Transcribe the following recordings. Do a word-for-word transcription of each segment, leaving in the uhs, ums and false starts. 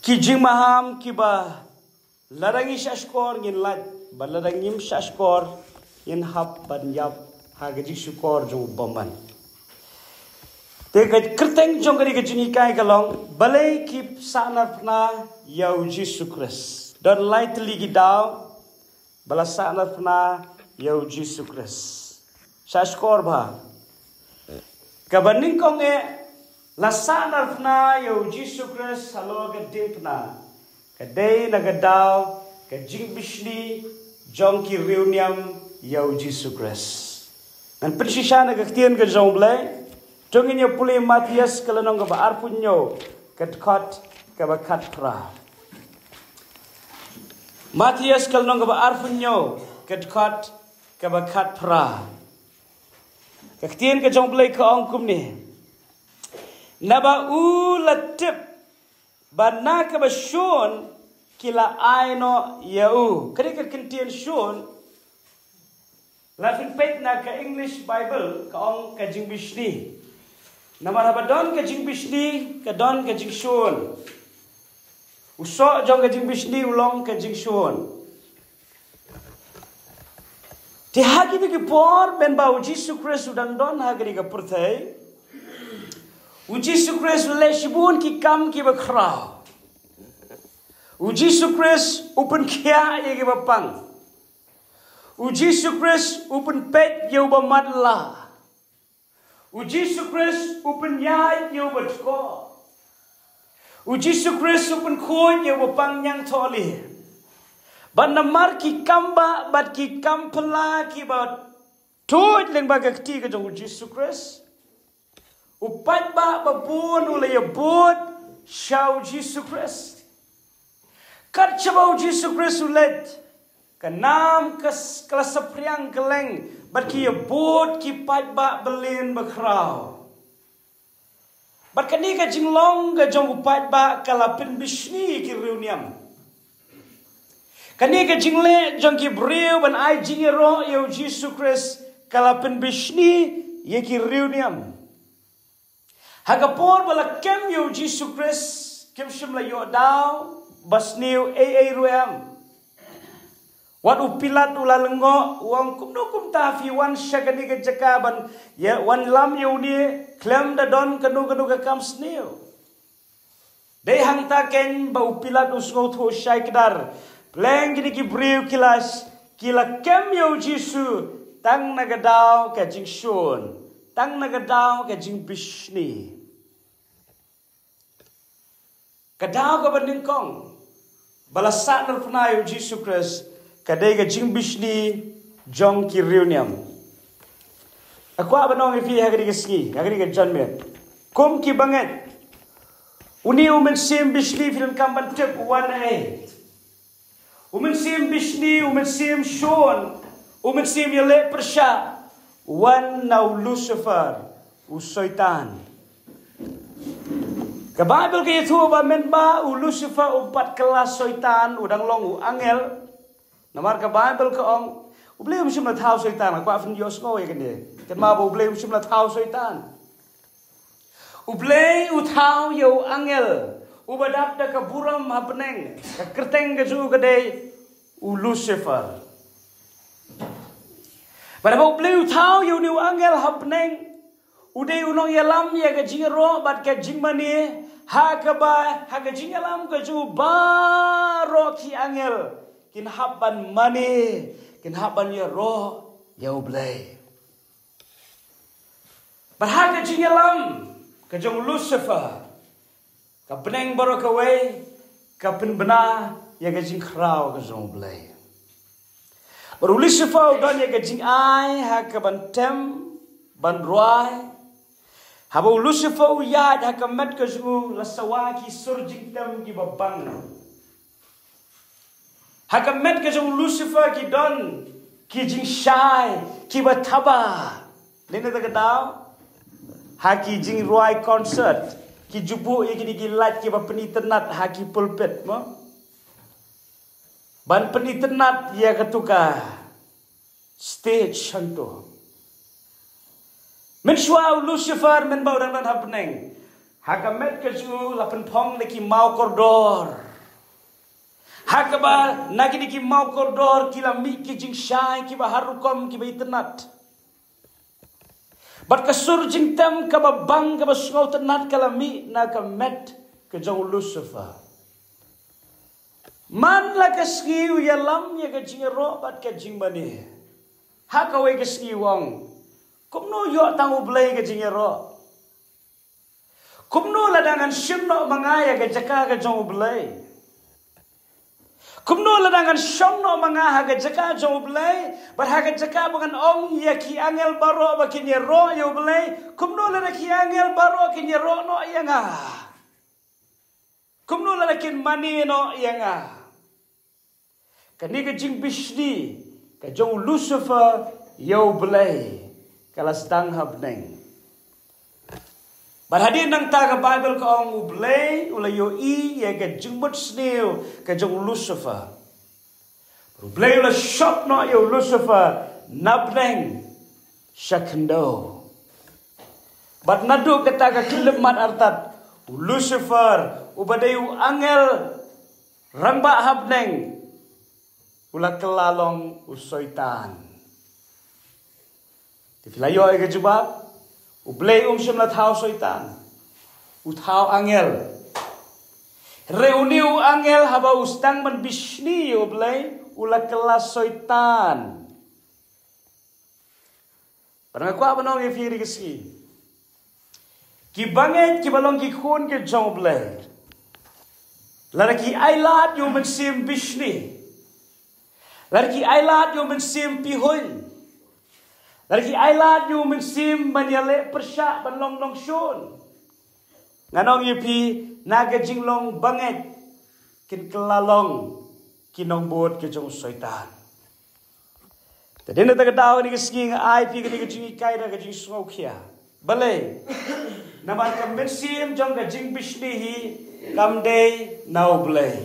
ki jingmaham kiba lada ngi shahshkor ngin lait, bad lada ngim shahshkor ngin hap ban ïap ha ka jingshukor jong u bymman. Te ka kyrteng jong kane ka jinghikai ka long, balei ki sahnarphna ïa u Jisu Khrist. Don lai tylli ki daw ba la sahnarphna ïa u Jisu Khrist. Shahshkor bha. Kaba nyngkong eh, la sahnarphna ïa u Jisu Khrist halor ka diengphna, ka dei na ka daw ka jingbishni jong ki riewniam ïa u Jisu Khrist. Ngan pynshisha na ka ktien ka jong u Blei. To ngin ïa pule Mathaios ka lynnong kaba arphew hynñiew, ka dkhot kaba khatphra. Mathaios ka lynnong kaba arphew hynñiew, ka dkhot kaba khatphra. Ka ktien ka jong u Blei ka ong kumne: Naba u la tip ba na kaba shun ki la ai noh ïa u. Kane ka kyntien shun, la phin peit na ka English Bible, ka ong ka jingbishni. Namar haba don ka jingbishni, ka don ka jingshun. U soh jong ka jingbishni u long ka jingshun. Te ha kine ki por mynba u Jisu Khrist u dang don ha kane ka pyrthei, u Jisu Khrist u leh shibun ki kam kiba khraw. U Jisu Khrist u pynkhiah ïa kiba pang. U Jisu Khrist u pynpeit ïa uba matlah. U Jisu Khrist u pynïaid ïa uba dkoh. U Jisu Khrist u pynkhuid ïa uba pang ñiangthohlieh. Bad namar ki kam bah bad ki kam phylla kiba tuid lyngba ka kti ka jong u Jisu Khrist, u paidbah babun u la ïabud sha u Jisu Khrist. Kat shaba u Jisu Khrist u leit, ka nam ka s-, ka la saphriang kylleng bad ki ïabud ki paidbah byllieng bakhraw. Bad kane ka jinglong ka jong u paidbah ka la pynbishni ïa ki riewniam. Kane ka jingleh jong ki briew ban ai jingïaroh ïa u Jisu Khrist ka la pynbishni ïa ki riewniam. Ha ka por ba la kem ïa u Jisu Khrist, kim shym la ïoh daw ba sniew ei ei ruh em. Wat u Pilat u la lyngngoh, u ong, kumno kumta phi wan sha kane ka jaka ban ïa wan lam ïa une, khlem da don kano kano ka kam sniew. Dei hangta kein ba u Pilat u sngewthuh shai kdar, pleng kine ki briew ki la, ki la kem ïa u Jisu tang na ka daw ka jingshun, tang na ka daw ka jingbishni. Ka daw kaba nyngkong ba la sahnarphna ïa u Jisu Khrist ka dei ka jingbishni jong ki riewniam. Nga kwah ban ong ïa phi ha kane ka sngi, ha kane ka janmiet, kum ki bangeit, une u mynsiem bishni phi donkam ban tip u wan na ei. U mynsiem bishni, u mynsiem shun, u mynsiem ïaleh pyrshah, u wan na u Lucifer, u Soitan. Ka Baibl ka ïathuh ba mynba u Lucifer u pat kylla Soitan u dang long u angel. Namar ka Baibl ka ong, U Blei um shym la thaw Soitan, nga kwah phin ïohsngew ïa kane. Kynmaw ba U Blei um shym la thaw Soitan. U Blei u thaw ïa u angel uba dap da ka burom ha bneng, ka kyrteng ka jong u ka dei u Lucifer. Bad haba U Blei u thaw ïa une u angel ha bneng, u dei u nongïalam ïa ka jingïaroh bad ka jingmane, ha kaba ha ka jingïalam ka jong u baroh ki angel kin hap ban mane, kin hap ban ïaroh ïa U Blei. Bad ha ka jingïalam ka jong u Lucifer, ka bneng baroh kawei ka pynbna ïa ka jingkhraw ka jong U Blei. Bad u Lucifer u don ïa ka jingai ha ka ban tem, ban rwai. Haba u Lucifer u ïaid, ha ka met ka jong u la sawa ki sur jingtem kiba bang. Ha ka met ka jong u Lucifer ki don ki jingshai kiba thaba. Lane kata ka daw, ha ki jingrwai concert, ki ju buh ïa kine ki light kiba pynitynnat ha ki pulpit, mo, ban pynitynnat ïa katu ka stage hangto. Mynshuwa u Lucifer mynba u dang don ha bneng, Ha ka met ka jong u la pynphong da ki maw kordor. Ha kaba na kine ki maw kordor ki la mih ki jingshai kiba har rukom kiba itynnat. Bad ka sur jingtem kaba bang kaba sngewtynnat ka la mih na ka met ka jong u Lucifer. Man la ka sngi u ïalam ïa ka jingïaroh bad ka jingmane. Ha kawei ka sngi u ong, kumno ïoh tang U Blei ka jingïaroh? Kumno lada ngan shim noh ma nga ïa ka jaka ka jong U Blei? Kumno lada ngan shong noh ma nga ha ka jaka jong U Blei? Bad ha ka jaka ba ngan ong ïa ki angel baroh ba kin ïaroh ïa U Blei, kumno lada ki angel baroh kin ïaroh noh ïa nga? Kumno lada kin mane noh ïa nga? Kane ka jingbishni ka jong u Lucifer ïa U Blei ka la sdang ha bneng. Bad hadien nangta ka Baibl ka ong U Blei u la ïohi ïa ka jingmut sniew ka jong u Lucifer. U Blei u la shop noh ïa u Lucifer na bneng sha khyndew. Bad naduh kata ka khyllipmat artat, u Lucifer uba dei u angel rangbah ha bneng u la kylla long u Soitan. Te phi la ïoh ïa ka jubab, U Blei um shym la thaw Soitan, u thaw angel. Hynrei une u angel haba u sdang ban bishni ïa U Blei u la kylla Soitan. Bad nga kwah ban ong ïa phi ri ka sngi, ki bangeit kiba long ki khun ki jong U Blei, lada ki ailad ïa u mynsiem bishni, lada ki ailad ïa u mynsiem pihuiñ, lada ki ailad ïa u mynsiem ban ïaleh pyrshah ban long nongshun, ngan ong ïa phi, na ka jinglong bangeit kin kylla long ki nongbud ki jong u Soitan. Te dei na kata ka daw kane ka sngi nga ai phi kane ka jinghikai da ka jingsngewkhia. Balei? Namar ka mynsiem jong ka jingbishni hi kam dei na U Blei.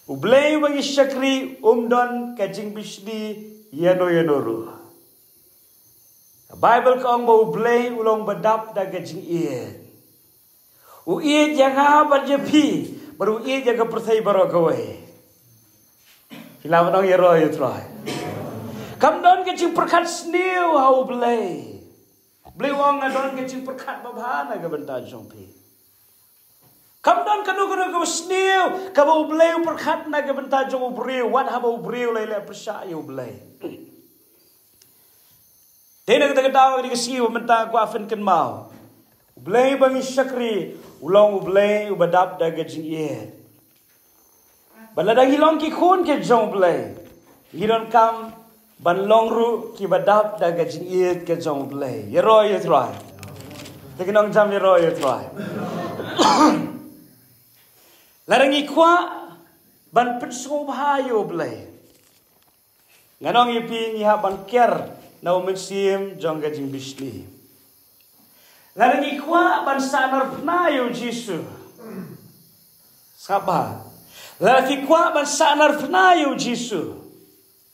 U Blei uba ngi shakri um don ka jingbishni ïano ïano ruh. Ka Baibl ka ong ba U Blei u long ba dap da ka jingïeit. U ïeit ïa nga bad ïa phi, bad u ïeit ïa ka pyrthei baroh kawei. Phi lah ban ong ïaroh ïa U Trai. Kam don ka jingpyrkhat sniew ha U Blei. Blei u ong nga don ka jingpyrkhat babha na ka bynta jong phi. Kam don kano kano kaba sniew kaba U Blei u pyrkhat na ka bynta jong u briew, wat haba u briew u la ïaleh pyrshah ïa U Blei. Te na kata ka daw kane ka sngi ba mynta nga kwah phin kynmaw, U Blei ba ngi shakri u long U Blei uba dap da ka jingïeit. Bad lada ngi long ki khun ki jong U Blei, ngi donkam ban long ruh kiba dap da ka jingïeit ka jong U Blei. Ïaroh ïa U Trai. Te ki nongjam, ïaroh ïa U Trai. Lada ngi kwah ban pynsngewbha ïa U Blei, ngan ong ïa phi, ngi hap ban kiar na u mynsiem jong ka jingbishni. Lada ngi kwah ban sahnarphna ïa U Jisu, sngap bha. Lada phi kwah ban sahnarphna ïa U Jisu,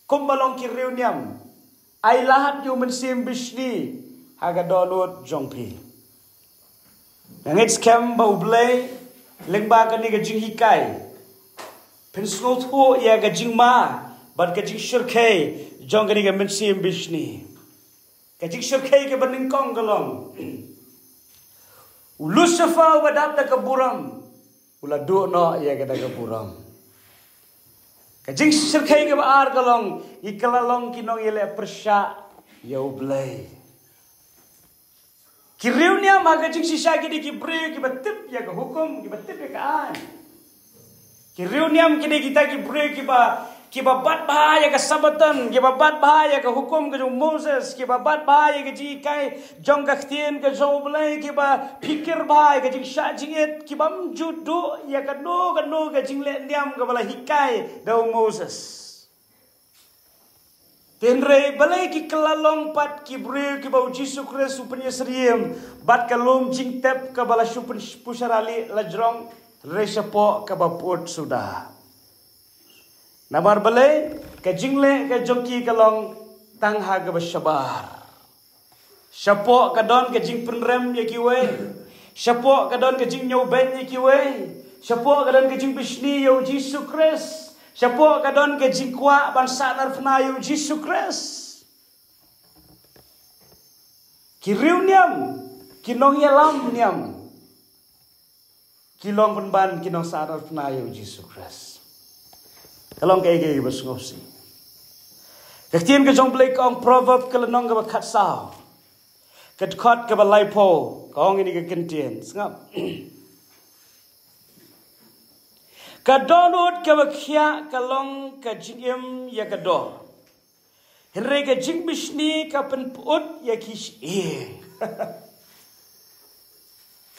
kumba long ki riewniam, ailad ïa u mynsiem bishni ha ka dohnud jong phi. Nga ngeit skhem ba U Blei lyngba kane ka jinghikai phin sngewthuh ïa ka jingma bad ka jingshyrkhei jong kane ka mynsiem bishni. Ka jingshyrkhei kaba nyngkong ka long, u Lucifer uba dap da ka burom u la duh noh ïa kata ka burom. Ka jingshyrkhei kaba ar ka long, ngi kylla long ki nongïaleh pyrshah ïa U Blei. Ki riewniam ha ka jingshisha ki dei ki briew kiba tip ïa ka hukum, kiba tip ïa ka aiñ. Ki riewniam ki dei kita ki briew kiba, kiba bat bha ïa ka Sabbaton, kiba bat bha ïa ka hukum ka jong u Moses, kiba bat bha ïa ka jinghikai jong ka ktien ka jong U Blei, kiba phikir bha ïa ka jingshah jingit, kibym ju duh ïa kano kano ka jingleh niam kaba la hikai da u Moses. Hynrei balei ki kylla long pat ki briew kiba u Jisu Khrist u pynïasyriem bad ka lum jingtep kaba la shu pynpushar ali la jrong, hynrei shapoh kaba pud suda? Namar balei? Ka jingleh ka jong ki ka long tang ha kaba shabar. Shapoh ka don ka jingpynrem ïa kiwei, Shapoh ka don ka jingñiewbeiñ ïa kiwei. Shapoh ka don ka jingbishni ïa u Jisu Khrist. Shapoh ka don ka jingkwah ban sahnarphna ïa u Jisu Khrist. Ki riewniam, ki nongïalam niam, ki long pynban ki nongsahnarphna ïa u Jisu Khrist. Ka long kaei kaei kaba sngewsih. Ka ktien ka jong Blei ka ong, Proverb ka lynnong kaba khatsaw, ka dkhot kaba laiphew, ka ong ïa kane ka kyntien. Sngap. Ka dohnud kaba khiah ka long ka jingim ïa ka doh, hynrei ka jingbishni ka pynpyut ïa ki shyieng.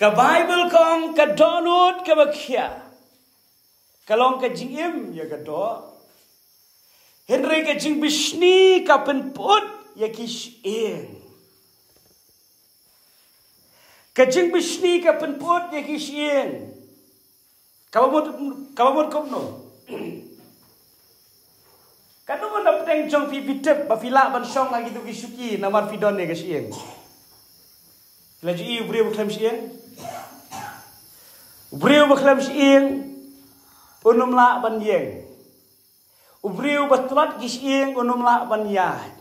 Ka Baibl ka ong, ka dohnud kaba khiah ka long ka jingim ïa ka doh, hynrei ka jingbishni ka pynpyut ïa ki shyieng. Ka jingbishni ka pynpyut ïa ki shyieng. Kaba mut, kaba mut kumno? Katno na pdeng jong phi phi tip ba phi lah ban shong ha kito ki shuki namar phi don ïa ka shyieng? Phi la ju ïohi u briew ba khlem shyieng? U briew ba khlem shyieng un ym lah ban ïeng. U briew ba tlot ki shyieng un ym lah ban ïaid.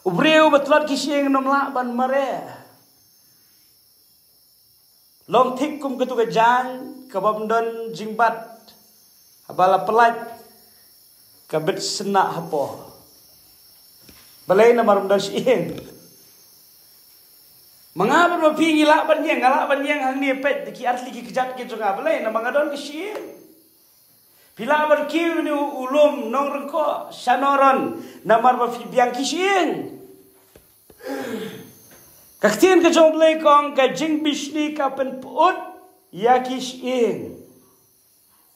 U briew ba tlot ki shyieng un ym lah ban mareh. Long thik kum katu ka jaiñ kaba ym don jingbat, haba la pyllait ka bit snieh hapoh. Balei? Namar ym don shyieng. Ma nga bad ma phi ngi lah ban ïeng, nga lah ban ïeng hangne peit da ki artylli ki kjat ki jong nga. Balei? Namar nga don ki shyieng. Phi lah ban kiew ïa une u lum Nongryngkoh, Shanoron, namar ba phi biang ki shyieng. Ka ktien ka jong U Blei ka ong, ka jingbishni ka pynpyut ïa ki shyieng.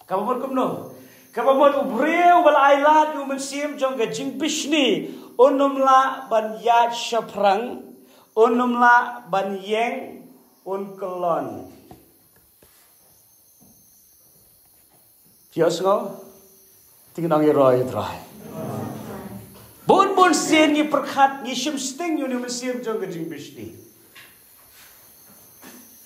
Kaba mut kumno? Kaba mut u briew uba la ailad ïa u mynsiem jong ka jingbishni un ym lah ban ïaid shaphrang, un ym lah ban ïeng, un kyllon. Phi ïohsngew? Te ngin ong ïaroh ïa U Trai. Bun bun sien ngi pyrkhat, ngi shim sting ïa une u mynsiem jong ka jingbishni.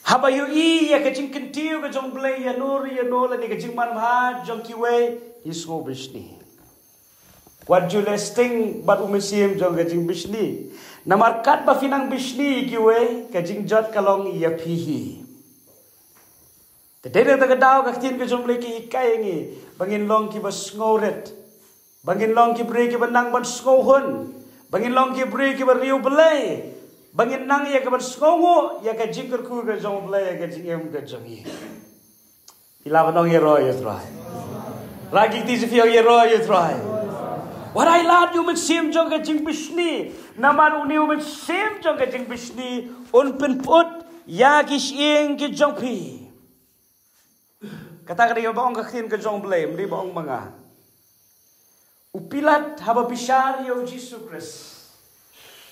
Haba ïohi ïa ka jingkyntiew ka jong U Blei ïano re ïano lane ka jingmanbha jong kiwei, ngi sngew bishni. Wat ju leh sting bad u mynsiem jong ka jingbishni. Namar katba phi nang bishni ïa kiwei, ka jingjot ka long ïa phi hi. Te dei na kata ka daw ka ktien ka jong U Blei ka hikai ïa ngi ba ngin long kiba sngewrit, ba ngin long ki briew kiba nang ban sngewhun, ba ngin long ki briew kiba riewblei, ba ngin nang ïa ka ban sngewnguh ïa ka jingkyrkhu ka jong U Blei ïa ka jingim ka jong ngi. Phi lah ban ong ïaroh ïa U Trai. Rah ki kti jong phi, ong ïaroh ïa U Trai. Wat ailad ïa u mynsiem jong ka jingbishni, namar une u mynsiem jong ka jingbishni un pynpyut ïa ki shyieng ki jong phi. Kata ka dei kaba ong ka ktien ka jong U Blei, ym dei ba ong ma nga. U Pilat haba bishar ïa u Jisu Khrist.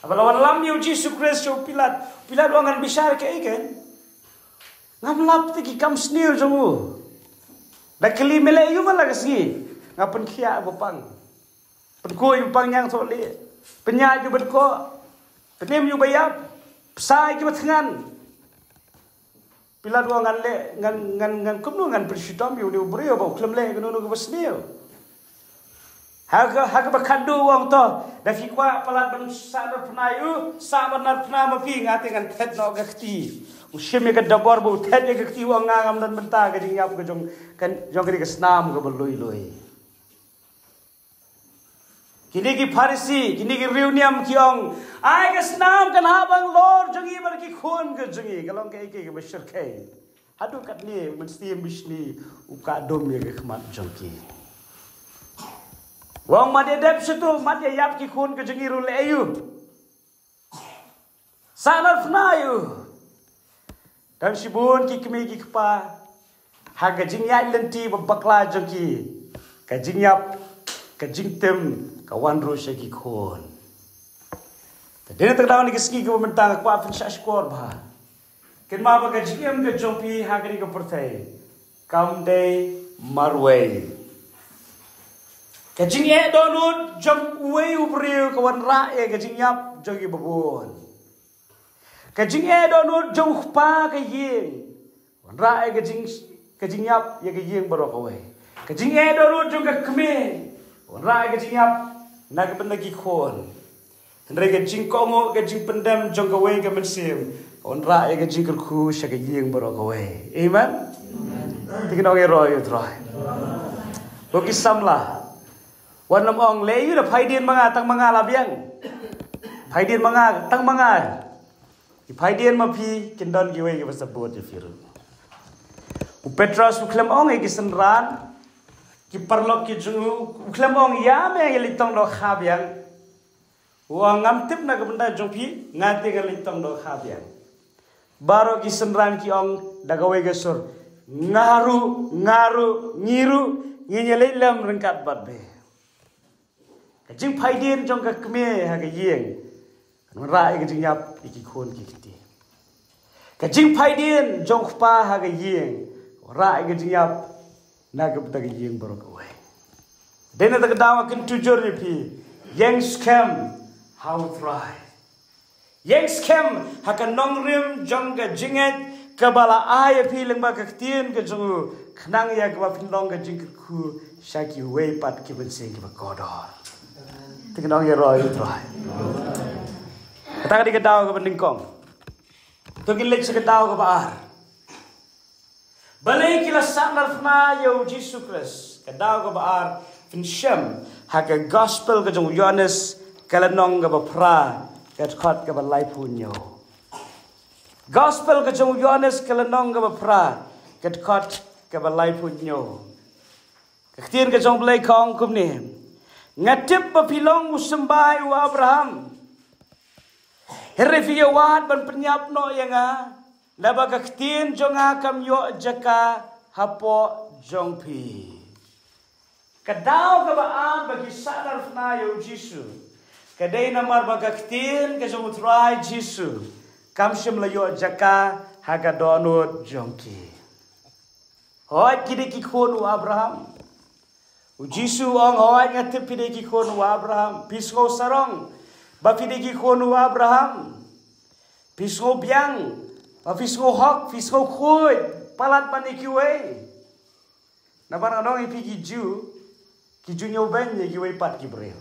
Haba la wanlam ïa u Jisu Khrist sha u Pilat, u Pilat u ong, ngan bishar kaei kein? Ngam lap te ki kam sniew jong u. Da kylli, me leh aïu man la ka sngi? Nga pynkhiah ba pang. Pynkuh ba pang ñiangthohlieh. Pynïaid ïa u ba dkoh. Pynim ïa u ba ïap. Pynsa ïa ki ba thngan. Pilat u ong, ngan leh, ngan, ngan, ngan kumno ngan pynshitom ïa une u briew ba u khlem leh kano kano kaba sniew. Ha ka, ha kaba khatduh u ong, to, da phi kwah palat ban sahnarphna ïa u, sah ban narphna ma phi, nga te ngan thet noh ka kti. U shim ïa ka dabor bad u thet ïa ka kti, u ong, nga ngam don bynta ka jingïap ka jong, ka jong kane ka snam kaba lui lui. Kine ki Pharisi, kine ki riewniam ki ong, ai ka snam kan hap ban lor jong ngi bad ki khun ka jong ngi, ka long kaei kaei kaba shyrkhei. Haduh katne u mynsiem bishni u kah dum ïa ka khmat jong ki. U ong, mat ïa dep sha tu, mat ïa ïap ki khun ka jong ngi ruh leh aïu? Sahnarphna ïa u. Don shibun ki kmie ki kpa, ha ka jingïaid lynti ba bakla jong ki, ka jingïap, ka jingtim, ka wan ruh sha ki khun. Te dei na kata ka daw kane ka sngi kaba mynta nga kwah phin shah shkor bha. Kynmaw ba ka jingim ka jong phi ha kane ka pyrthei kam dei marwei. Ka jingeh dohnud jong uwei u briew ka wanrah ïa ka jingïap jong ngi ba bun. Ka jingeh dohnud jong u kpa ha ka ïing, wanrah ïa ka jing, ka jingïap ïa ka ïing baroh kawei. Ka jingeh dohnud jong ka kmie, wanrah ïa ka jingïap na ka bynta ki khun. Hynrei ka jingkohnguh, ka jingpyndem jong kawei ka mynsiem, wanrah ïa ka jingkyrkhu sha ka ïing baroh kawei. Amen. Te ngin ong ïaroh ïa u Trai. Ko ki samla, wat nym ong leh ïa u da phaidien ma nga, tang ma nga la biang. Phaidien ma nga, tang ma nga. Ki phaidien ma phi kin don kiwei kiba sa bud ïa phi ruh. U Petros u khlem ong ïa ki synran, ki paralok ki jong u, u khlem ong ïa me ïa leit tong dohkha biang. U ong ngam tip na ka bynta jong phi, nga te nga leit tong dohkha biang. Baroh ki synran ki ong da kawei ka sur, nga ruh, nga ruh, ngi ruh, ngin ïa leit lem ryngkat bad me. Ka jingphaidien jong ka kmie ha ka ïing kan wanrah ïa ka jingïap ïa ki khun ki kti. Ka jingphaidien jong u kpa ha ka ïing wanrah ïa ka jingïap na ka bynta ka ïing baroh kawei. Dei na kata ka daw nga kyntu jur ïa phi, ïeng skhem ha u Trai. Ïeng skhem ha ka nongrim jong ka jingngeit kaba la ai ïa phi lyngba ka ktien ka jong u, khnang ïa kaba phin long ka jingkyrkhu sha kiwei pat ki mynsiem kiba kordor. Te ngin ong ïaroh ïa u Trai. Kata ka dei ka daw kaba nyngkong. To ngin leit sha ka daw kaba ar. Balei ki la sahnarphna ïa u Jisu Khrist? Ka daw kaba ar, phin shem ha ka Gospel ka jong u Ïoannis, ka lynnong kaba phra, ka dkhot kaba laiphew hynñiew. Gospel ka jong u Ïoannis, ka lynnong kaba phra, ka dkhot kaba laiphew hynñiew. Ka ktien ka jong u Blei ka ong kumne: Nga tip ba phi long u symbai u Abraham. Hynrei phi ïawad ban pynïap noh ïa nga, naba ka ktien jong nga kam ïoh jaka hapoh jong phi. Ka daw kaba ar ba ki sahnarphna ïa u Jisu, ka dei namar ba ka ktien ka jong u Trai Jisu kam shym la ïoh jaka ha ka dohnud jong ki. Hooid, ki dei ki khun u Abraham. U Jisu u ong, hooid, nga tip phi dei ki khun u Abraham. Phi sngew sarong ba phi dei ki khun u Abraham. Phi sngew biang, ba phi sngew hok, phi sngew khuid palat ban ïa kiwei. Namar nga ong ïa phi, ki Jiw, ki ju ñiewbeiñ ïa kiwei pat ki briew.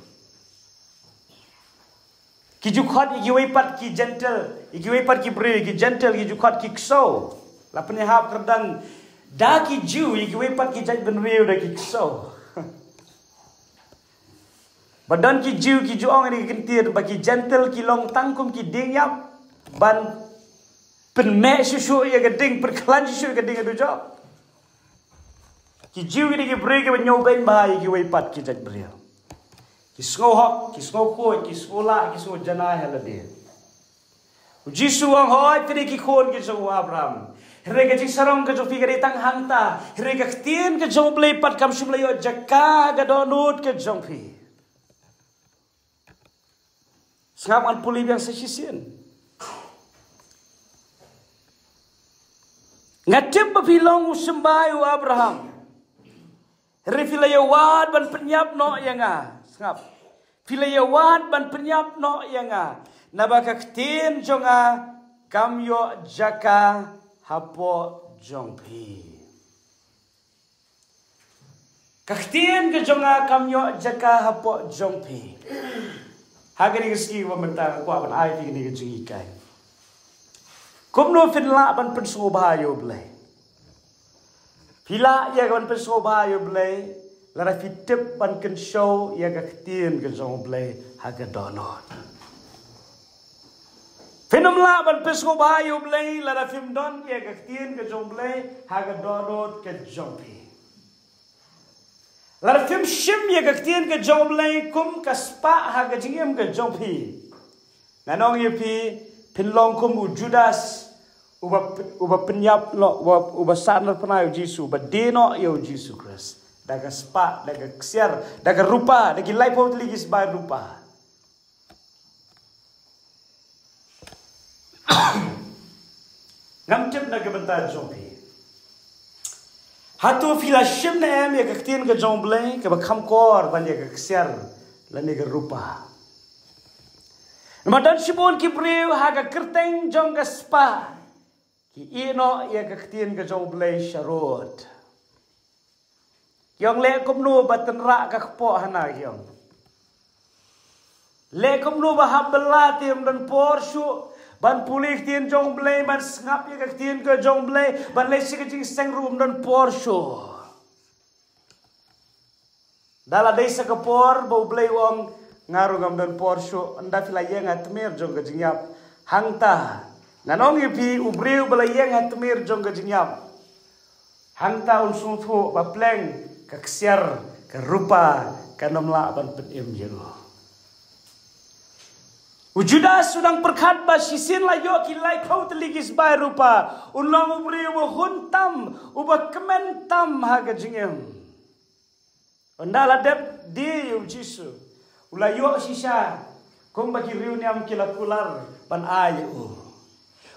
Ki ju khot ïa kiwei pat ki Jentil, ïa kiwei pat ki briew, ki Jentil, ki ju khot ki ksew. La pynïahap kyrdan da ki Jiw ïa kiwei pat ki jaitbynriew da ki ksew. Ba don ki Jiw ki ju ong ïa ka ktien ba ki Jentil ki long tang kum ki dieng ïap ban pynmeh shuh shuh ïa ka ding, pynkhlaiñ shuh shuh ïa ka ding ka dujok. Ki Jiw ki dei ki briew kiba ñiewbeiñ bha ïa kiwei pat ki jaitbynriew. Ki sngew hok, ki sngew khuid, ki sngew lah, ki sngew janai ha lade. U Jisu u ong, hooid, phi dei ki khun ki jong u Abraham. Hynrei ka jingsarong ka jong phi ka dei tang hangta. Hynrei ka ktien ka jong u Blei pat kam shym la ïoh jaka ha ka dohnud ka jong phi. Sngap, ngan pule biang sa shisien. Nga tip ba phi long u symbai u Abraham. Hynrei phi la ïawad ban pynïap noh ïa nga. Sngap. Phi la ïawad ban pynïap noh ïa nga. Naba ka ktien jong nga kam ïoh jaka hapoh jong phi. Ka ktien ka jong nga kam ïoh jaka hapoh jong phi. Ha kane ka sngi ba mynta nga kwah ban ai phi kane ka jinghikai. Kumno phin lah ban pynsngewbha ïa u Blei? Phi lah ïa ka ban pynsngewbha ïa u Blei lada phi tip ban kynshew ïa ka ktien ka jong u Blei ha ka dohnud. Phin ym lah ban pynsngewbha ïa u Blei lada phim don ïa ka ktien ka jong u Blei ha ka dohnud ka jong phi. Lada phim shim ïa ka ktien ka jong u Blei kum ka spah ha ka jingim ka jong phi, ngan ong ïa phi, phin long kum u Judas, uba, uba pynïap noh, uba, uba sahnarphna ïa u Jisu, uba die noh ïa u Jisu Khrist da ka spah, da ka ksiar, da ka rupa, da ki laiphew tylli ki sbai rupa. Ngam tip na ka bynta jong phi. Hato phi la shim ne em ïa ka ktien ka jong u Blei kaba kham kor ban ïa ka ksiar lane ka rupa? Namar don shibun ki briew ha ka kyrteng jong ka spah ki ïehnoh ïa ka ktien ka jong U Blei sharud. Ki ong leh kumno ba tynrah ka kpoh hana ki ong. Leh kumno ba hap bylla te ym don por shuh ban pule ktien jong U Blei, ban sngap ïa ka ktien ka jong U Blei, ban leit sha ka jingseng ruh ym don por shuh. Da la dei sa ka por ba U Blei u ong, nga ruh ngam don por shuh, ynda phi la ïeng ha tmier jong ka jingïap. Hangta ngan ong ïa phi, u briew ba la ïeng ha tmier jong ka jingïap, hangta un sngewthuh ba pleng ka ksiar ka rupa kan ym lah ban pynim ïa u. U Judas u dang pyrkhat ba shisien la ïoh ki laiphew tylli ki sbai rupa, un long u briew uba hun tam, uba kmen tam ha ka jingim. Ynda la dep die ïa U Jisu, u la ïoh shisha kumba ki riewniam ki la kular ban ai ïa u.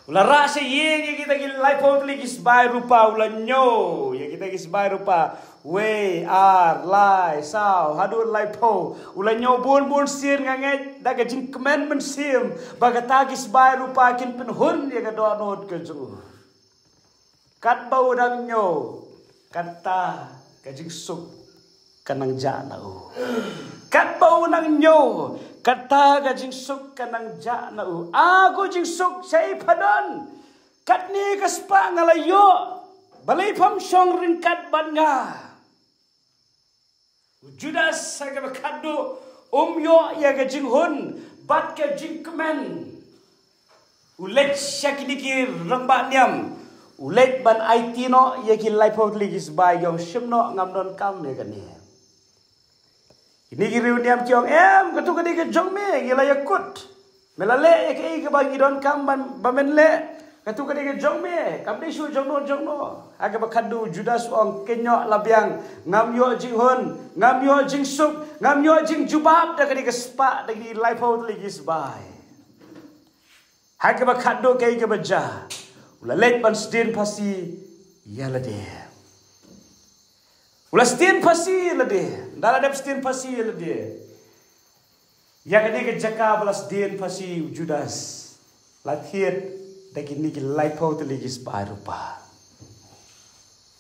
U la rah sha ïing ïa kita ki laiphew tylli ki sbai rupa, u la ñiew ïa kita ki sbai rupa. Wei, ar, lai, saw, haduh laiphew. U la ñiew bun bun sien, nga ngeit da ka jingkmen mynsiem ba kata ki sbai rupa kin pynhun ïa ka dohnud ka jong u. Katba u dang ñiew, kata ka jingsuk ka nang jah na u. Katba u dang ñiew, kata ka jingsuk ka nang jah na u. A ko jingsuk, shaei pha don? Katne ka spah nga la ïoh, balei pham shong ryngkat bad nga? U Judas ha kaba khatduh um ïoh ïa ka jinghun bad ka jingkmen. U leit sha kine ki rangbah niam, u leit ban aiti noh ïa ki laiphew tylli ki sbai, ong shim noh, ngam donkam ïa kane. Kine ki riewniam ki ong, em, kato ka dei ka jong me, ngi la ïakut. Me la leh ïa kaei kaba ngi donkam ban, ba men leh. Kato ka dei ka jong me, kam dei shuh jong no jong no. Ha kaba khatduh u Judas u ong, kynnoh la biang, ngam ïoh jinghun, ngam ïoh jingsuk, ngam ïoh jingjubab da kane ka spah, da kine ki laiphew tylli ki sbai. Ha kaba khatduh kaei kaba jia? U la leit ban sdien phasi ïa lade. U la sdien phasi ïa lade. Ynda la dep sdien phasi ïa lade, ïa kane ka jaka ba la sdien phasi u Judas, la thied da kine ki laiphew tylli ki sbai rupa.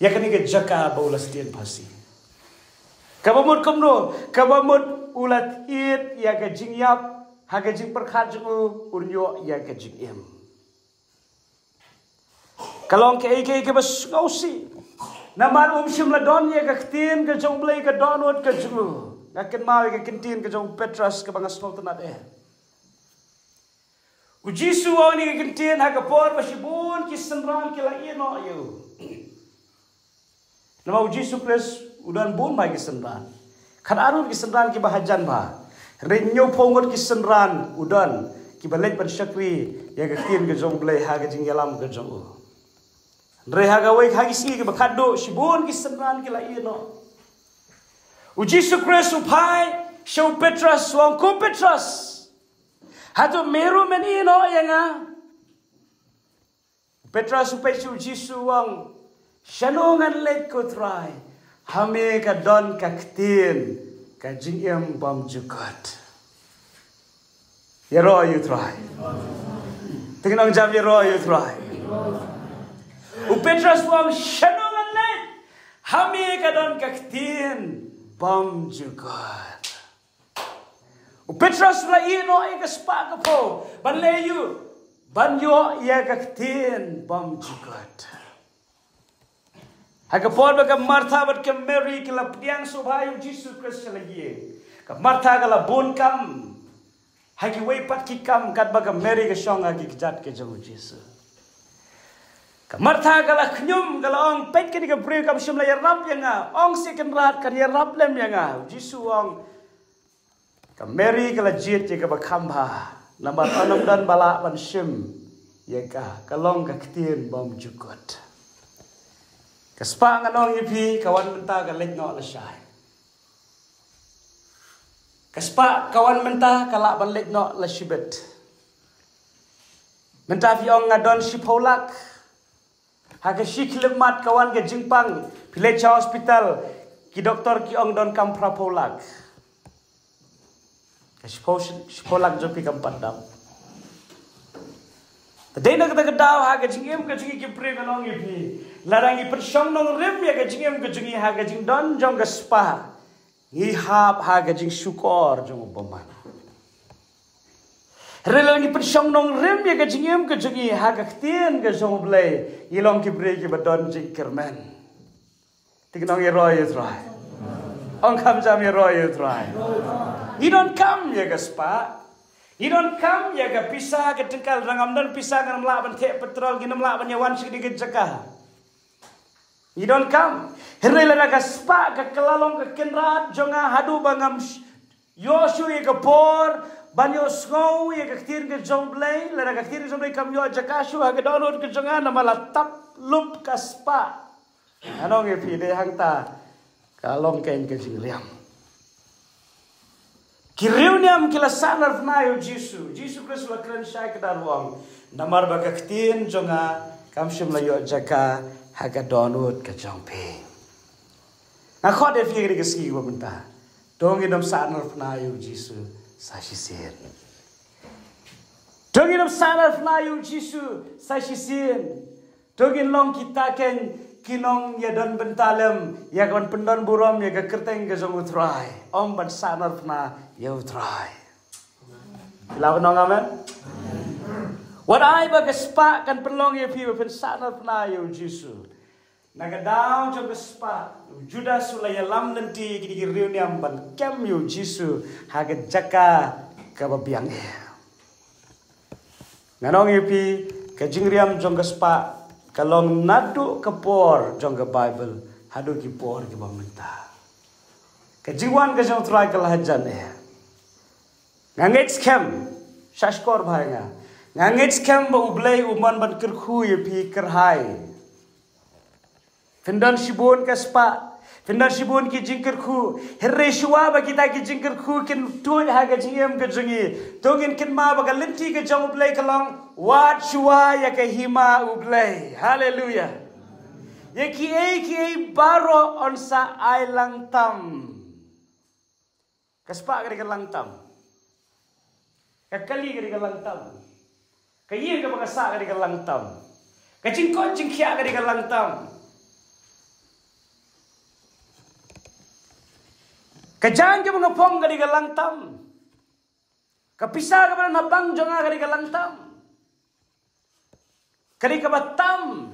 Ïa kane ka jaka ba u la sdien phasi. Kaba mut kumno? Kaba mut u la thied ïa ka jingïap, ha ka jingpyrkhat jong u, un ïoh ïa ka jingim. Ka long kaei kaei kaba sngewsih. Namar um shym la don ïa ka ktien ka jong U Blei, ka dohnud ka jong u. Nga kynmaw ïa ka ktien ka jong u Petros kaba nga sngewtynnat eh. U Jisu u ong ïa ka ktien ha ka por ba shibun ki synran ki la ïehnoh ïa u. Namar u Jisu Khrist u don bun bha ki synran. Khatar ngut ki synran kiba hajan bha. Hynrei hynñiewphew ngut ki synran u don kiba leit ban shakri ïa ka ktien ka jong U Blei ha ka jingïalam ka jong u. Hynrei ha kawei ha ki sngi kiba khatduh, shibun ki synran ki la ïehnoh. U Jisu Khrist u phai sha u Petros, u ong, ko Petros, hato me ruh men ïehnoh ïa nga? U Petros u peit sha u Jisu, u ong, shano ngan leit ko Trai, ha me ka don ka ktien ka jingim bymjukut. Ïaroh ïa u Trai. Te ngan ong jam, ïaroh ïa u Trai. U Petros u ong, shano ngan leit, ha me ka don ka ktien bymjukut. U Petros u la ïehnoh ïa ka spah ka phew ban leh aïu? Ban ïoh ïa ka ktien bymjukut. Ha ka por ba ka Martha bad ka Mary ki la pdiang sngewbha ïa u Jisu Khrist sha la ïing, ka Martha ka la bun kam ha kiwei pat ki kam, katba ka Mary ka shong ha ki kjat ka jong u Jisu. Ka Martha ka la khñium, ka la ong, peit kane ka briew kam shym la ïarap ïa nga, ong seh Kynrad kan ïarap lem ïa nga. U Jisu u ong, ka Mary ka la jied ïa kaba kham bha, namar ym don ba lah ban shim ïa ka, ka long ka ktien bymjukut. Ka spah, ngan ong ïa phi, ka wan mynta ka leit noh lashai. Ka spah ka wan mynta ka lah ban leit noh lashibit. Mynta phi ong nga don shiphew lak. Ha ka shi khyllipmat ka wan ka jingpang, phi leit sha hospital, ki doktor ki ong donkam phraphew lak. Ka shiphew, shiphew lak jong phi kam pat dap. Te dei na kata ka daw ha ka jingim ka jong ngi ki briew, ngan ong ïa phi, lada ngi pynshong nongrim ïa ka jingim ka jong ngi ha ka jingdon jong ka spah, ngi hap ha ka jingshukor jong u bymman. Hynrei lada ngi pynshong nongrim ïa ka jingim ka jong ngi ha ka ktien ka jong U Blei, ngi long ki briew kiba don jingkyrmen. Te ngan ong, ïaroh ïa U Trai. Ong kham jam, ïaroh ïa U Trai. Ngi donkam ïa ka spah. Ngi donkam ïa ka pisa, ka tyngka. Lada ngam don pisa, ngan ym lah ban theh petrol, ngin ym lah ban ïa wan sha kane ka jaka. Ngi donkam. Hynrei lada ka spah ka kylla long ka kynrad jong nga haduh ba ngam sh-, ïoh shuh ïa ka por ban ïohsngew ïa ka ktien ka jong U Blei, lada ka ktien ka jong U Blei kam ïoh jaka shuh ha ka dohnud ka jong nga, namar la tap lup ka spah, ngan ong ïa phi, dei hangta ka long kein ka jingriam. Ki riewniam ki la sahnarphna ïa U Jisu. U Jisu Khrist u la kren shai kdar, u ong, namar ba ka ktien jong nga kam shym la ïoh jaka ha ka dohnud ka jong phi. Nga khot ïa phi ha kane ka sngi ba mynta, to ngin ym sahnarphna ïa U Jisu sa shisien. To ngin ym sahnarphna ïa U Jisu sa shisien. To ngin long kita kein ki nongïadon bynta lem ïa ka ban pyndon burom ïa ka kyrteng ka jong U Trai, ym ban sahnarphna ïa U Trai. Phi lah ban ong amen? Wat ai ba ka spah kan pynlong ïa phi ba phin sahnarphna ïa U Jisu. Na ka daw jong ka spah, u Judas u la ïalam lynti ïa kine ki riewniam ban kem ïa U Jisu ha ka jaka kaba biang eh. Ngan ong ïa phi, ka jingriam jong ka spah ka long naduh ka por jong ka Baibl haduh ki por kiba mynta. Ka jingwan ka jong U Trai ka la hajan eh. Nga ngeit skhem, shah shkor bha ïa nga. Nga ngeit skhem ba U Blei u mon ban kyrkhu ïa phi kyrhai. Phin don shibun ka spah, phin don shibun ki jingkyrkhu. Hynrei shuwa ba kita ki jingkyrkhu kin tuid ha ka jingim ka jong ngi, to ngin kynmaw ba ka lynti ka jong U Blei ka long, wat shuwa ïa ka hima U Blei. Haleluya. Ïa kiei kiei baroh yn sa ai lang tam. Ka spah ka dei ka lang tam. Ka kali ka dei ka lang tam. Ka ïing kaba nga sah ka dei ka lang tam. Ka jingkoit jingkhiah ka dei ka lang tam. Ka jaiñ kaba nga phong ka dei ka lang tam. Ka pisa kaba don ha bank jong nga ka dei ka lang tam. Ka dei kaba tam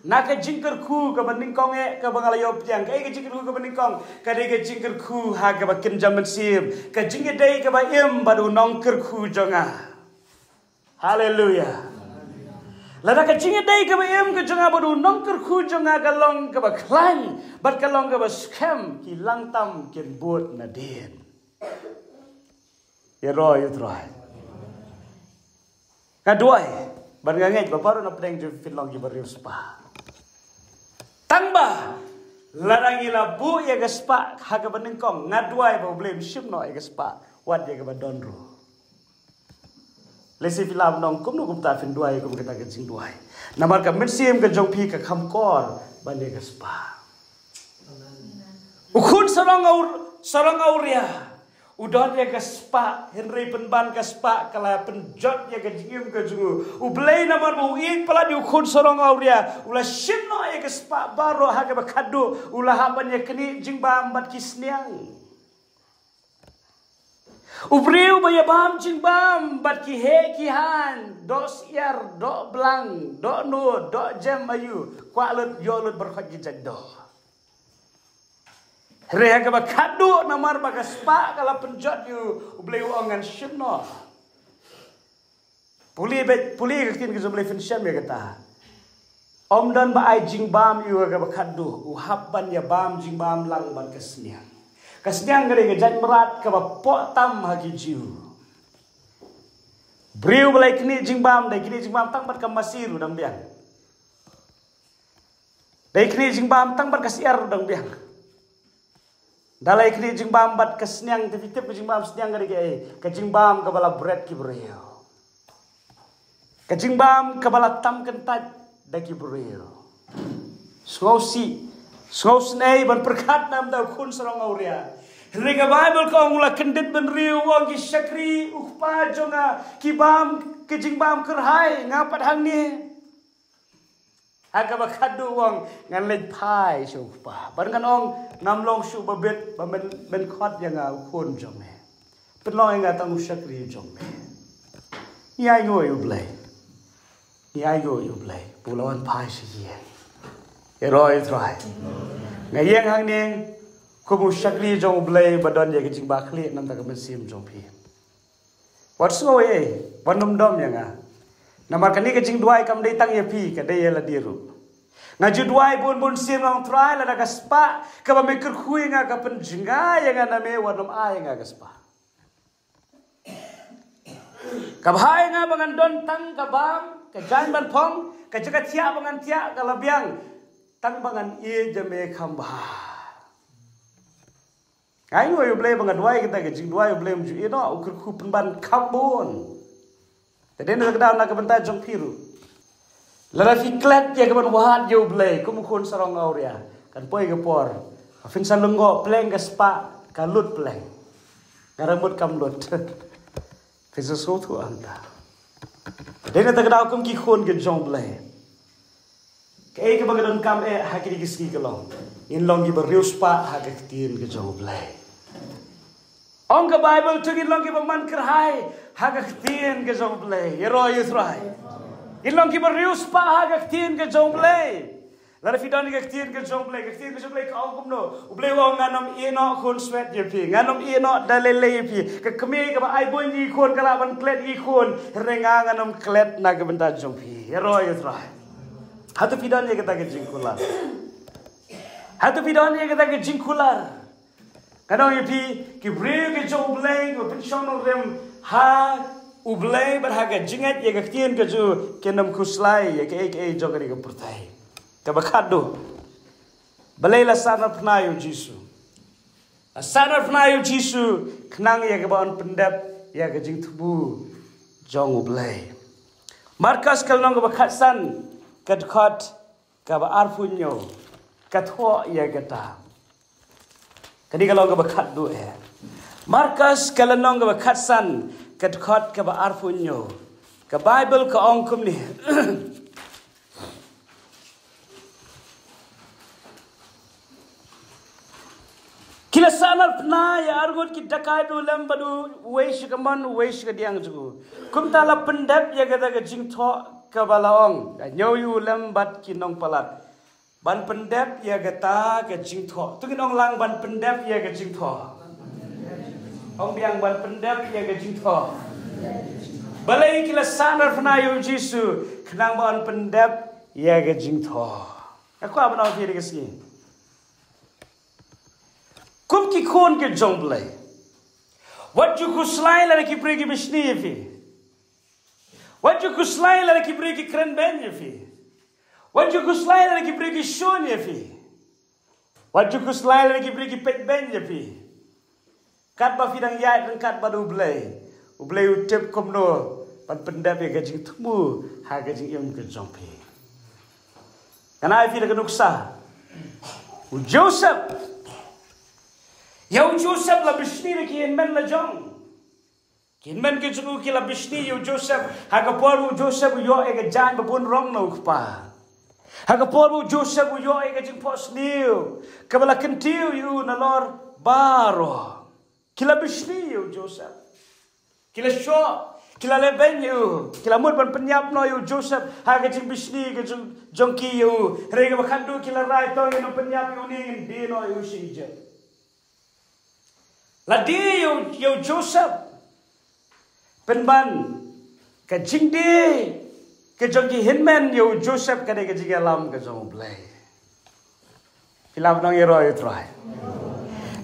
na ka jingkyrkhu kaba nyngkong eh kaba nga la ïoh pdiang. Kaei ka jingkyrkhu kaba nyngkong? Ka dei ka jingkyrkhu ha kaba kynja mynsiem, ka jingïadei kaba im bad u nongkyrkhu jong nga. Haleluya. Lada ka jingïadei kaba im ka jong nga bad u nongkyrkhu jong nga ka long kaba khlaiñ bad ka long kaba skhem, ki lang tam kin bud nadien. Ïaroh ïa U Trai. Nga duwai bad nga ngeit ba baroh na pdeng jong phi phin long kiba riewspah. Tang ba lada ngi la buh ïa ka spah ha kaba nyngkong, nga duwai ba U Blei un shim noh ïa ka spah wat ïa kaba don ruh. Lehse phi lah ban ong kumno kumta phin duwai kum kata ka jingduwai. Namar ka mynsiem ka jong phi ka kham kor ban ïa ka spah. U khun sarong aur-, sarong awria u don ïa ka spah, hynrei pynban ka spah ka la pynjot ïa ka jingim ka jong u. U Blei namar ba u ïeit palat ïa u khun sarong awria, u la shim noh ïa ka spah baroh ha kaba khatduh, u la hap ban ïa knieh jingbam bad ki sniang. U briew ba ïa bam jingbam bad ki heh ki haiñ, doh syiar, doh blang, doh nud, doh jem aïu, kwah lut ïoh lut baroh ki jait doh. Hynrei ha kaba khatduh namar ba ka spah ka la pynjot ïa u, U Blei u ong ngan shim noh. Pule bad pule ka ktien ka jong U Blei phin shem ïa kata. Ym don ba ai jingbam ïa u ha kaba khatduh, u hap ban ïa bam jingbam lang bad ka sniang. Ka sniang ka dei ka jait mrad kaba poh tam ha ki Jiw. Briew ba la ïa knieh jingbam, da ïa knieh jingbam tang bad ka masi ruh dang biang. Da ïa knieh jingbam tang bad ka syiar ruh dang biang. Da la ïa knieh jingbam bad ka sniang, te phi tip ka jingbam sniang ka dei kaei? Ka jingbam kaba la bret ki briew. Ka jingbam kaba la tam kyntait da ki briew. Sngewsih, sngewsynei ban pyrkhat na ka bynta u khun sarong awria. Hynrei ka Baibl ka ong, u la kyndit bynriew, u ong, ki shakri u kpa jong nga ki bam ka jingbam kyrhai, nga pat hangne. Ha kaba khatduh u ong, ngan leit phai sha u kpa, bad ngan ong, ngam long shuh ba bit ba men, men khot ïa nga u khun jong me. Pynlong ïa nga tang u shakri jong me. Ngi ainguh ïa u Blei. Ngi ainguh ïa u Blei ba u la wan phai sha ïing. Ïaroh ïa u Trai. Nga ïeng hangne kum u shakri jong u Blei ba don ïa ka jingbakla na ka bynta ka mynsiem jong phi. Wat sngew ei ei, wat nym dom ïa nga. Namar kane ka jingduwai kam dei tang ïa phi, ka dei ïa lade ruh. Nga ju duwai bun bun sien, ong Trai, lada ka spah kaba me kyrkhu ïa nga ka pynjngai ïa nga na me, wat nym ai ïa nga ka spah. Ka bha ïa nga ba ngan don tang ka bam, ka jaiñ ban phong, ka jaka thiah ba ngan thiah, ka la biang, tang ba ngan ïeit ïa me kham bha. Nga ainguh ïa u Blei ba nga duwai kata ka jingduwai, u Blei um ju ïehnoh, u kyrkhu pynban kham bun. Te dei na ka daw na ka bynta jong phi ruh. Lada phi klet ïa ka ban wad ïa u Blei kum u khun sarong awria, kan poi ka por ba phin sa lyngngoh pleng ka spah ka lut pleng. Nga ram mut kam lut. Phin sa sngewthuh hangta. Te dei na ka daw kum ki khun ki jong u Blei. Kaei kaba ka donkam eh ha kine ki sngi ka long, ngin long kiba riewspah ha ka ktien ka jong u Blei. Ong ka Baibl, to ngin long kiba man kyrhai ha ka ktien ka jong u Blei. Ïaroh ïa u Trai. Ngin long kiba riewspah ha ka ktien ka jong u Blei. Lada phi don ïa ka ktien ka jong u Blei, ka ktien ka jong u Blei ka ong kumno? U Blei u ong, ngan nym ïehnoh khun swet ïa phi, ngan nym ïehnoh da lei lei ïa phi. Ka kmie kaba ai buiñ ïa ki khun ka lah ban klet ïa ki khun, hynrei nga ngan nym klet na ka bynta jong phi. Ïaroh ïa u Trai. Hato phi don ïa kata ka jingkular? Hato phi don ïa kata ka jingkular? Nga ong ïa phi, ki briew ki jong u Blei, ki pynshong nongrim ha u Blei bad ha ka jingngeit ïa ka ktien ka jong u, kin nym khuslai ïa kaei kaei jong kane ka pyrthei. Kaba khatduh, balei la sahnarphna ïa u Jisu? La sahnarphna ïa u Jisu khnang ïa kaba yn pyndep ïa ka jingthmu jong u Blei. Markos ka lynnong kaba khatsan, ka dkhot kaba arphew hynñiew, ka thoh ïa kata. Kane ka long kaba khatduh eh. Markos ka lynnong kaba khatsan, ka dkhot kaba arphew hynñiew. Ka Baibl ka ong kumne. Ki la sahnarphna ïa arngut ki dakait, u lem bad uwei sha kamon, uwei sha kadiang jong u. Kumta la pyndep ïa kata ka jingthoh kaba la ong, da ñiew ïa u lem bad ki nongpalat. Ban pyndep ïa kata ka jingthoh. To ngin ong lang, ban pyndep ïa ka jingthoh. Ong biang, ban pyndep ïa ka jingthoh. Balei ki la sahnarphna ïa u Jisu? Khnang ban pyndep ïa ka jingthoh. Nga kwah ban ong ïa phi ha kane ka sngi, kum ki khun ki jong u Blei, wat ju khuslai lada ki briew ki bishni ïa phi. Wat ju khuslai lada ki briew ki kren beiñ ïa phi. Wat ju khuslai lada ki briew ki shun ïa phi. Wat ju khuslai lada ki briew ki peit beiñ ïa phi. Katba phi dang ïaid ryngkat bad u Blei, u Blei u tip kumno ban pyndep ïa ka jingthmu ha ka jingim ka jong phi. Ngan ai ïa phi da ka nuksa u Joseph. Ïa u Joseph la bishni da ki hynmen la jong. Ki hynmen ki jong u ki la bishni ïa u Joseph ha ka por ba u Joseph u ïoh ïa ka jaiñ ba bun rong na u kpa. Ha ka por ba u Joseph u ïoh ïa ka jingphohsniew kaba la kyntiew ïa u nalor baroh. Ki la bishni ïa u Joseph. Ki la shoh, ki la leh beiñ ïa u, ki la mut ban pynïap noh ïa u Joseph ha ka jingbishni ka jong, jong ki ïa u. Hynrei kaba khatduh ki la rai, to ngin ym pynïap ïa une, ngin die noh ïa u sha Ijipt. La die ïa u, ïa u Joseph. Pynban ka jingdie ka jong ki hynmen ïa u Joseph ka dei ka jingïalam ka jong u Blei. Phi lah ban ong ïaroh ïa u Trai.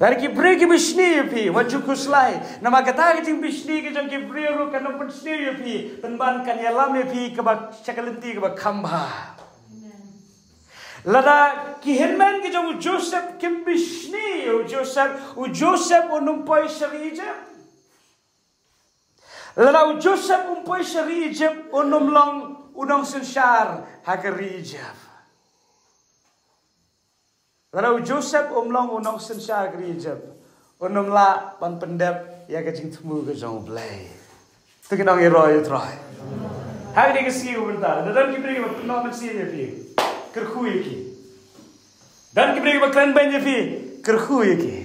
Lada ki briew ki bishni ïa phi, wat ju khuslai. Namar kata ka jingbishni ka jong ki briew ruh kan ym pynsniew ïa phi. Pynban kan ïalam ïa phi kaba sha ka lynti kaba kham bha. Lada ki hynmen ki jong u Joseph kim bishni ïa u Joseph, u Joseph un ym poi sha ri Ijipt. Lada u Joseph um poi sha ri Ijipt, un ym long u nongsynshar ha ka ri Ijipt. Lada u Joseph um long u nongsynshar ha ka ri Ijipt, Un ym lah ban pyndep ïa ka jingthmu ka jong U Blei. To ngin ong ïaroh ïa U Trai. Ha kane ka sngi mynta, lada don ki briew kiba pynnoh mynsiem ïa phi, kyrkhu ïa ki. Don ki briew kiba kren beiñ ïa phi, kyrkhu ïa ki.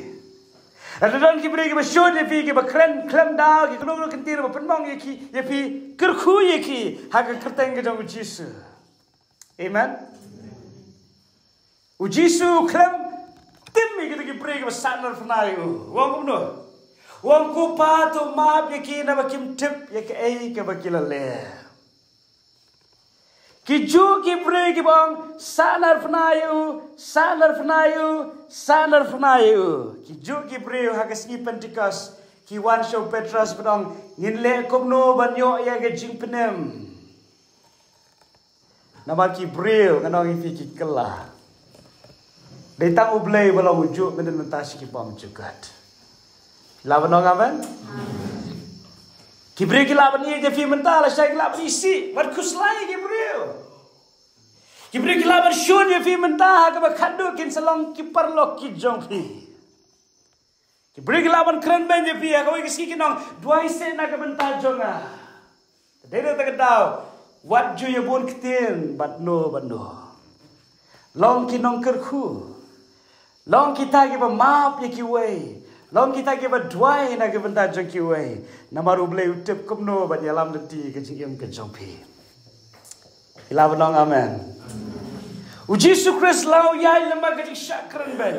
Lada don ki briew kiba shun ïa phi, kiba kren khlem daw, ki kynnoh kynti ba pynmong ïa ki, ïa phi, kyrkhu ïa ki ha ka kyrteng ka jong U Jisu. Amen. U Jisu u khlem tim ïa kita ki briew kiba sahnarphna ïa u. U ong kumno? U ong, "Ko Pa, to map ïa ki, naba kim tip ïa kaei kaba ki la leh." Ki juh ki briew kiba ong, "Sahnarphna ïa u, sahnarphna ïa u, sahnarphna ïa u." Ki juh ki briew ha ka sngi Pentekost ki wan sha u Petros bad ong, "Ngin leh kumno ban ïoh ïa ka jingpynim?" Namar ki briew, ngan ong ïa phi, ki kylla. Dei tang U Blei ba long u juh mynhynnin mynta sha ki bymjukut. Lah ban ong amen? Ki briew ki lah ban ïeit ïa phi mynta, lashai ki lah ban isih, wat khuslai ki briew. Ki briew ki lah ban shun ïa phi mynta, ha kaba khadduh kin sa long ki paralok ki jong phi. Ki briew ki lah ban kren beiñ ïa phi, ha kawei ka sngi kin ong, "Duwai seh na ka bynta jong nga." Te dei na kata ka daw, wat ju ïa bun ktien bad no bad no. Long ki nongkyrkhu. Long kita kiba map ïa kiwei. Long kita kiba duwai na ka bynta jong kiwei. Namar U Blei u tip kumno ban ïalam lynti ka jingim ka jong phi. Phi lah ban ong amen. U Jisu Khrist la u ïaid lem bad ka jingshah kren beiñ,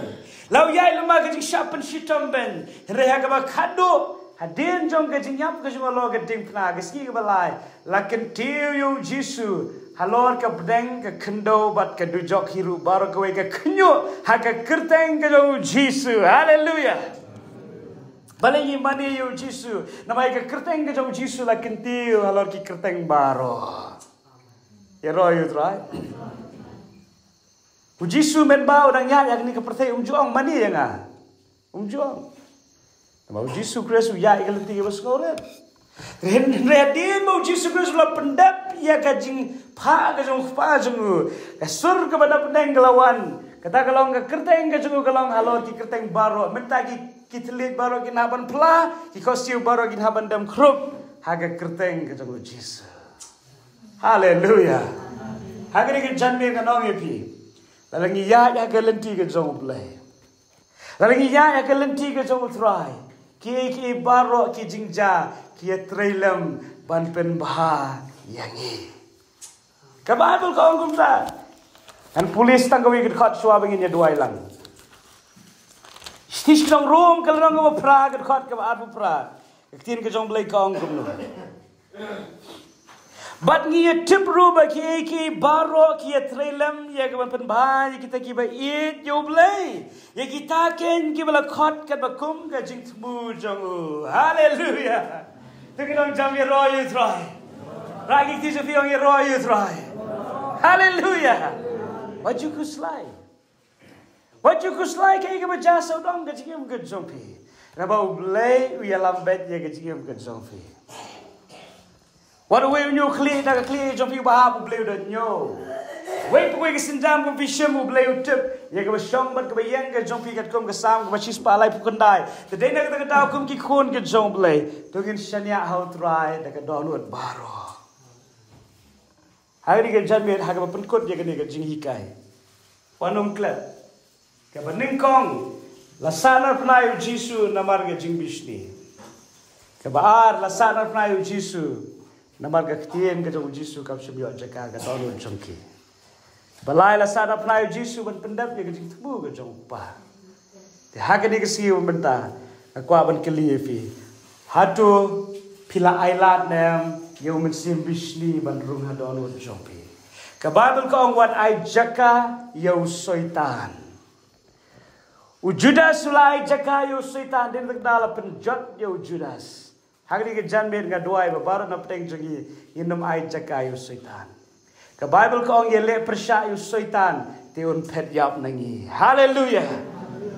la u ïaid lem bad ka jingshah pynshitom beiñ. Hynrei ha kaba khadduh, hadien jong ka jingïap ka jong u halor ka diengphna, ka sngi kaba lai, la kyntiew ïa u Jisu halor ka pdeng, ka khyndew bad ka dujok hi ruh, baroh kawei ka khynñiuh ha ka kyrteng ka jong u Jisu. Haleluya. Balei ngi mane ïa u Jisu? Namar ïa ka kyrteng ka jong u Jisu la kyntiew halor ki kyrteng baroh. Ïaroh ïa U Trai. U Jisu mynba u dang ïaid ha kane ka pyrthei um ju ong, "Mane ïa nga." Um ju ong. Namar u Jisu Khrist u ïaid ha ka lynti kaba sngewrit. Hynrei hadien ba u Jisu Khrist u la pyndep ïa ka jingphah ka jong u Kpa jong u, ka sur kaba na pdeng ka la wan. Kata ka long ka kyrteng ka jong u ka long halor ki kyrteng baroh. Mynta ki, ki thylliej baroh kin hap ban phla, ki khohsiew baroh kin hap ban dem khrup ha ka kyrteng ka jong u Jisu. Haleluya. Ha kane ka janmiet ngan ong ïa phi, lada ngi ïaid ha ka lynti ka jong U Blei, lada ngi ïaid ha ka lynti ka jong U Trai, kiei kiei baroh ki jingjia ki ïatrei lem ban pynbha ïa ngi. Ka Baibl ka ong kumta. Ngan pule tang kawei ka dkhot shuwa ba ngin ïa duwai lang. Shithi sha ki nong Rom ka lynnong kaba phra, ka dkhot kaba arphew phra. Ka ktien ka jong U Blei ka ong kumno? Bad ngi ïa tip ruh ba kiei kiei baroh ki ïatrei lem ïa ka ban pynbha ïa kita kiba ïeit ïa U Blei, ïa kita keiñ kiba la khot katba kum ka jingthmu jong u. Haleluya. To ngin ong jam, ïaroh ïa U Trai. Rah ki kti jong phi, ong, ïaroh ïa U Trai. Haleluya. Wat ju khuslai. Wat ju khuslai kaei kaba jia sawdong ka jingim ka jong phi. Naba U Blei u ïalam beit ïa ka jingim ka jong phi. Wat uwei u ñiew khlieh na ka khlieh jong phi ba hap, U Blei u da ñiew. Wei pa wei ka sienjam kaba phi shim, U Blei u tip ïa kaba shong bad kaba ïeng ka jong phi, katkum ka Salm kaba shispah laiphew khyndai. Te dei na kata ka daw kum ki khun ka jong U Blei, to ngin shaniah ha U Trai da ka dohnud baroh. Ha kane ka janmiet, ha kaba pynkut ïa kane ka jinghikai, wat nym klet. Kaba nyngkong, la sahnarphna ïa u Jisu namar ka jingbishni. Kaba ar, la sahnarphna ïa u Jisu namar ka ktien ka jong u Jisu kam shym ïoh jaka ha ka dohnud jong ki. Kaba lai, la sahnarphna ïa u Jisu ban pyndep ïa ka jingthmu ka jong u Kpa. Te ha kane ka sngi mynta, nga kwah ban kylli ïa phi, hato phi la ailad ne em ïa u Mynsiem Bishni ban rung ha dohnud jong phi? Ka Baibl ka ong, wat ai jaka ïa u Soitan. U Judas u la ai jaka ïa u Soitan, dei na kata ka daw la pynjot ïa u Judas. Ha kane ka janmiet nga duwai ba baroh na pdeng jong ngi, ngin nym ai jaka ïa u Soitan. Ka Baibl ka ong, ïaleh pyrshah ïa u Soitan te un phet ïap na ngi. Haleluya.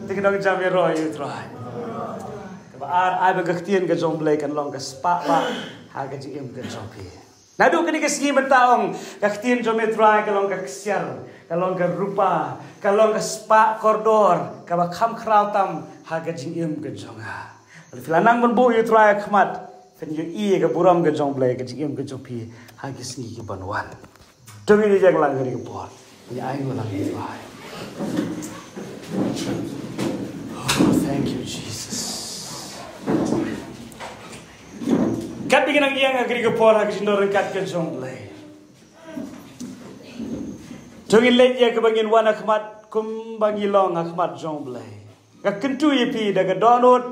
Te ngin nym jam, ïaroh ïa U Trai. Kaba ar, ai ba ka ktien ka jong U Blei kan long ka spah bah ha ka jingim ka jong phi. Naduh kane ka sngi mynta ong, ka ktien jong me Trai ka long ka ksiar, ka long ka rupa, ka long ka spah kordor, kaba kham khraw tam ha ka jingim ka jong nga. Lada phi la nang ban buh ïa u Trai ha khmat, phin ïohi ïa ka burom ka jong U Blei ha ka jingim ka jong phi ha ki sngi ki ban wan. To ngin ïeng lang ha kane ka por. Ngin ai nguh lang ïa u Trai. Oh, thank you, Jesus. Katba ngin nang ïeng ha kane ka por ha ka jingdon ryngkat ka jong U Blei. To ngin leit ïa kaba ngin wan ha khmat kumba ngi long ha khmat jong U Blei. Nga kyntu ïa phi da ka dohnud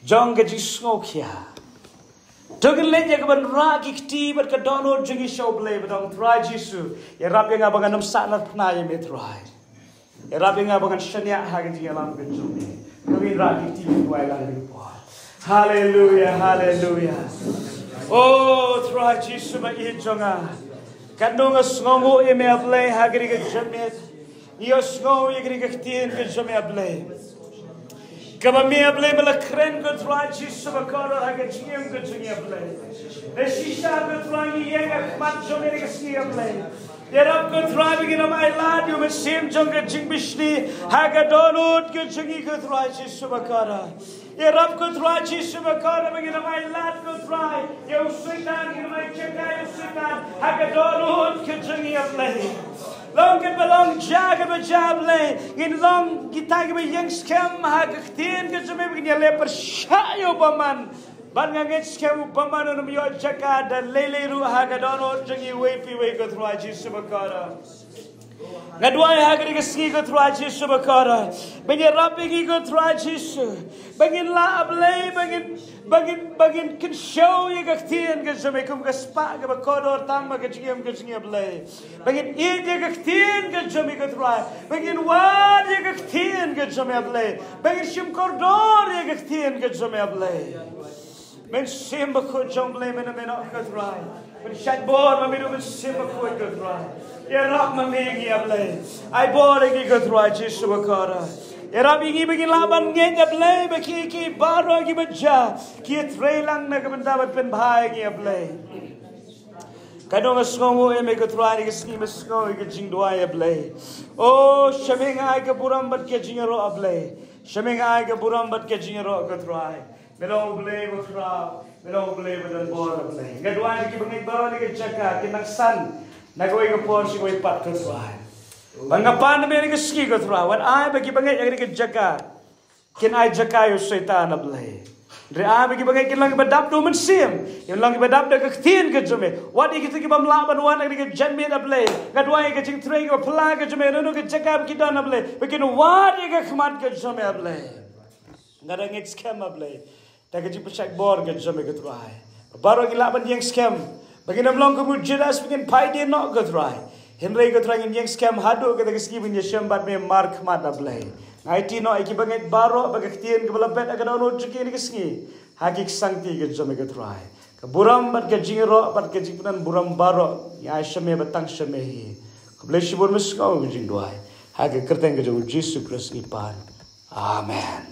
jong ka jingsngewkhia. To ngin leit ïa kaban rah ki kti bad ka dohnud jong ngi sha U Blei, ba ong Trai Jisu, ïarap ïa nga ba ngan ym sahnarphna ïa me Trai. Ïarap ïa nga ba ngan shaniah ha ka jingïalam ka jong me. To ngin rah ki kti, ngin duwai lang ha kane ka por. Haleluia, haleluia. Oh Trai Jisu ba ïeit jong nga, katno nga sngewnguh ïa me A Blei ha kane ka janmiet. Ngi ïohsngew ïa kane ka ktien ka jong me A Blei, kaba me A Blei me la kren ko Trai Jisu bakordor ha ka jingim ka jong ngi A Blei. Te shisha ko Trai ngi ïeng ha khmat jong me ha kane ka sngi A Blei. Ïarap ko Trai ba ngin ym ailad ïa u mynsiem jong ka jingbishni ha ka dohnud ka jong ngi ko Trai Jisu bakordor. Ïarap ko Trai Jisu bakordor ba ngin ym ailad ko Trai ïa u Soitan, ngin ym ai jaka ïa u Soitan ha ka dohnud ka jong ngi A Blei. Long katba long, jia katba jia A Blei, ngin long kita kiba ïeng skhem ha ka ktien ka jong me ba ngin ïaleh pyrshah ïa u bymman. Bad nga ngeit skhem u bymman un ym ïoh jaka da lei lei ruh ha ka dohnud jong ngi iwei pa iwei ko Trai Jisu bakordor. Nga duwai ha kane ka sngi ko Trai Jisu bakordor, ba ngin ïarap ïa ngi ko Trai Jisu, ba ngin lah A Blei, ba ngin, ba ngin, ba ngin kynshew ïa ka ktien ka jong me kum ka spah kaba kordor tam ha ka jingim ka jong ngi A Blei. Ba ngin ïeit ïa ka ktien ka jong me ko Trai, ba ngin wad ïa ka ktien ka jong me A Blei, ba ngin shim kordor ïa ka ktien ka jong me A Blei. Mynsiem Bakhuid jong U Blei mynta mynno ko Trai. Pynshait bor ma me da u Mynsiem Bakhuid ko Trai. Ïarap ma me ïa ngi A Blei. Ai bor ïa ngi ko Trai Jisu bakordor. Ïarap ïa ngi ba ngin lah ban ngeit A Blei ba kiei kiei baroh kiba jia ki ïatrei lang na ka bynta ban pynbha ïa ngi A Blei. Katno nga sngewnguh ïa me ko Trai ha kane ka sngi, me sngew ïa ka jingduwai A Blei. Oh sha me nga ai ka burom bad ka jingïaroh A Blei. Sha me nga ai ka burom bad ka jingïaroh ko Trai. Me long U Blei ba khraw, me long U Blei ba don bor A Blei. Nga duwai ba ki bangeit baroh ha kane ka jaka kin nang san na kawei ka por sha kawei pat ko Trai. Bad nga pan na me ha kane ka sngi ko Trai, wat ai ba ki bangeit ha kane ka jaka kin ai jaka ïa u Soitan A Blei. Hynrei ai ba ki bangeit kin long kiba dap da u Mynsiem, kin long kiba dap da ka ktien ka jong me. Wat ïa kito ki bym lah ban wan ha kane ka janmiet A Blei, nga duwai ïa ka jingtrei kaba phylla ka jong me, hano hano ka jaka ba ki don A Blei, ba kin wad ïa ka khmat ka jong me A Blei. Nga da ngeit skhem A Blei da ka jingpynshait bor ka jong me ko Trai, baroh ngi lah ban ïeng skhem ba ngin ym long kum u Judas ba ngin phai dien noh ko Trai. Hynrei ko Trai ngin ïeng skhem haduh kata ka sngi ban ïashem bad me markhmat A Blei. Nga aiti noh ïa ki bangeit baroh bad ka ktien kaba la bet ha ka dohnud jong ki ha kane ka sngi ha ki ksangti ka jong me ko Trai. Ka burom bad ka jingïaroh bad ka jingpyndonkam baroh ngi ai sha me bad tang sha me hi. Khublei shibun, me sngew ka jingduwai. Ha ka kyrteng ka jong u Jisu Khrist ngi pan. Amen.